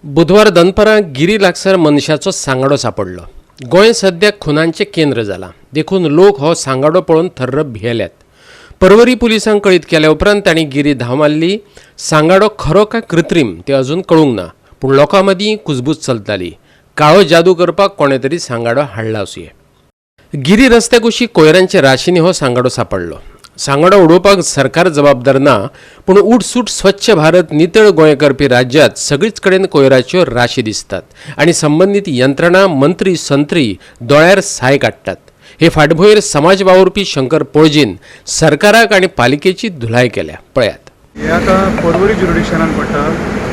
बुधवार दनपरां गिरी लागसार मनशाचो सांगाडो सांपडलो. गोंय सद्याक खुनांचें केंद्र जालां, देखून लोक हो सांगाडो पळोवन थर्र भियेल्यात. परवरी पुलिसांक कळीत केल्या उपरांत तांणी गिरी धांव मारली. सांगाडो खरो काय कृत्रीम तें अजून कळूंक ना, पूण लोकां मदीं कुजबूज चलताली. काळो जादू करपाक कोणें तरी सांगाडो हाडला आसुये. गिरी रस्त्या कुशीक कोयरांच्या राशींनी हो सांगाडो सांपडलो. सांगाडो उडोवपाक सरकार जबाबदार ना, पूण उठसूट स्वच्छ भारत नितळ गोंय करपी राज्यांत सगळीच कडेन कोयराच्यो राशी दिसतात आनी संबंदीत यंत्रणा, मंत्री, संत्री दोळ्यार साय काडटात. हे फाटभुंयेर समाज वावुरपी शंकर पोळजीन सरकाराक आनी पालिकेची धुलाय केल्या. पळयात. हे आतां परवरी ज्युरिडिक्शनान पडटा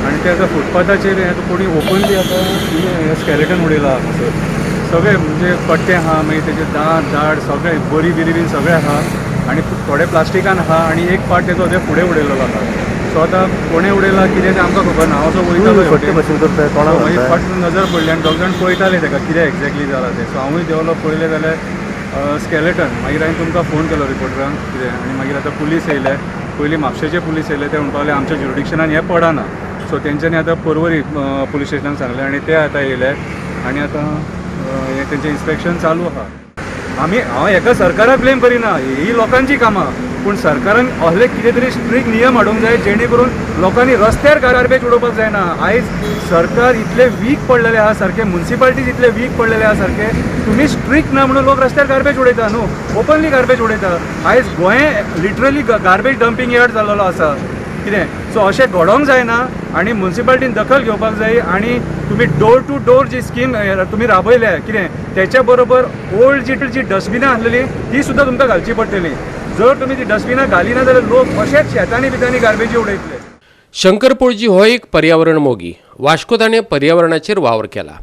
आनी ते आतां फुटपाथाचेर हे आतां कोणी ओपनली आतां हें स्केलेटन उडयला हांगासर. सगळे म्हणजे कट्टे आहा, मागीर तेजे दांत दाड सगळे बरी बिरी बीन सगळे आहा आनी थोडे प्लास्टिकान आहा आनी एक पार्ट तेजो ते फुडें उडयलेलो आहा. सो आतां कोणें उडयला कितें तें आमकां खबर ना. हांव असो वयतालो फट्टे भशेन करताय, तोंडाक मागीर घालताय. फट नजर पडली आनी दोग जाण पळयताले तेका कितें एक्झॅक्टली जालां तें. सो हांवूय देंवलो, पळयलें जाल्यार स्केलेटन. मागीर हांवें तुमकां फोन केलो रिपोर्टरांक कितें आनी मागीर आतां पुलीस येयले. पयलीं म्हापशेचे पुलीस येयले, ते म्हणपाक लागले आमच्या ज्युरिडिक्शनान हें पडना. सो तेंच्यांनी आतां परवरी पुलीस स्टेशनाक सांगलें आनी ते आतां येयले आनी आतां हें तेंचें इन्स्पेक्शन चालू आहा. आमी हांव हेका सरकाराक ब्लेम करिना, ही लोकांची कामां, पूण सरकारान असले कितें तरी स्ट्रीक्ट नियम हाडूंक जाय जेणे करून लोकांनी रस्त्यार गार्बेज उडोवपाक जायना. आयज सरकार इतले वीक पडलेले आहा सारके, मुन्सिपालिटीज इतले वीक पडलेले आहा सारके, तुमी स्ट्रीक्ट ना म्हणून लोक रस्त्यार गार्बेज उडयता न्हू, ओपनली गार्बेज उडयता. आयज Goa literally garbage dumping yard जाल्लो आसा कितें. सो अशें घडोवंक जायना आनी मुन्सिपालिटीन दखल घेवपाक जाय आनी तुमी डोर टू डोर जी स्कीम तुमी राबयल्या कितें तेच्या बरोबर ओल्ड जी जी डस्टबिनां आसलेली ती सुद्दां तुमकां घालची पडटली. जर तुमी ती डस्टबिनां घालिना जाल्यार लोक अशेच शेतांनी बितांनी गार्बेजी उडयतले. शंकर पोळजी हो एक पर्यावरण मोगी. वास्को ताणें पर्यावरणाचेर वावर केला.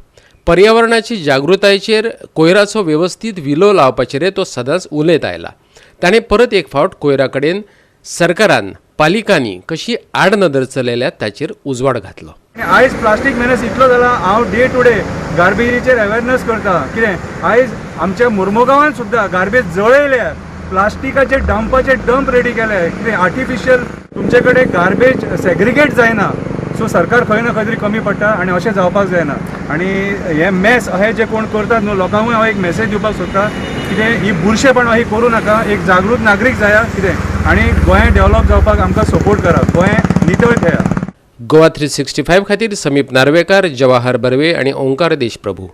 पर्यावरणाची जागृतायेचेर, कोयराचो वेवस्थीत विलो लावपाचेर तो सदांच उलयत आयला. ताणें परत एक फावट कोयरा कडेन सरकारान, पालिकांनी कशी आडनदर चलयल्या ताचेर उजवाड घातलो. आनी आयज प्लास्टीक मेनस इतलो जाला, हांव डे टू डे गार्बेजीचेर अवेरनस करता कितें. आयज आमच्या मुर्मुगांवान सुद्दां गार्बेज जळयल्या, प्लास्टिकाचे डंपाचे डंप रेडी केले कितें. आर्टिफिशियल तुमचे कडेन गार्बेज सेग्रिगेट जायना. सो सरकार खंय ना खंय तरी कमी पडटा आनी अशें जावपाक जायना. आनी हे मेस अशें जे कोण करतात न्हू, लोकांकूय हांव एक मेसेज दिवपाक सोदता कितें, ही बुरशेपणां ही करूं नाका. एक जागृत नागरीक जाया कितें आनी गोंय डेव्हलप जावपाक आमकां सपोर्ट करा, गोंय नितळ ठेया. गोवा 365 खातीर समीप नार्वेकार, जवाहर बर्वे आणि ओंकार देशप्रभू.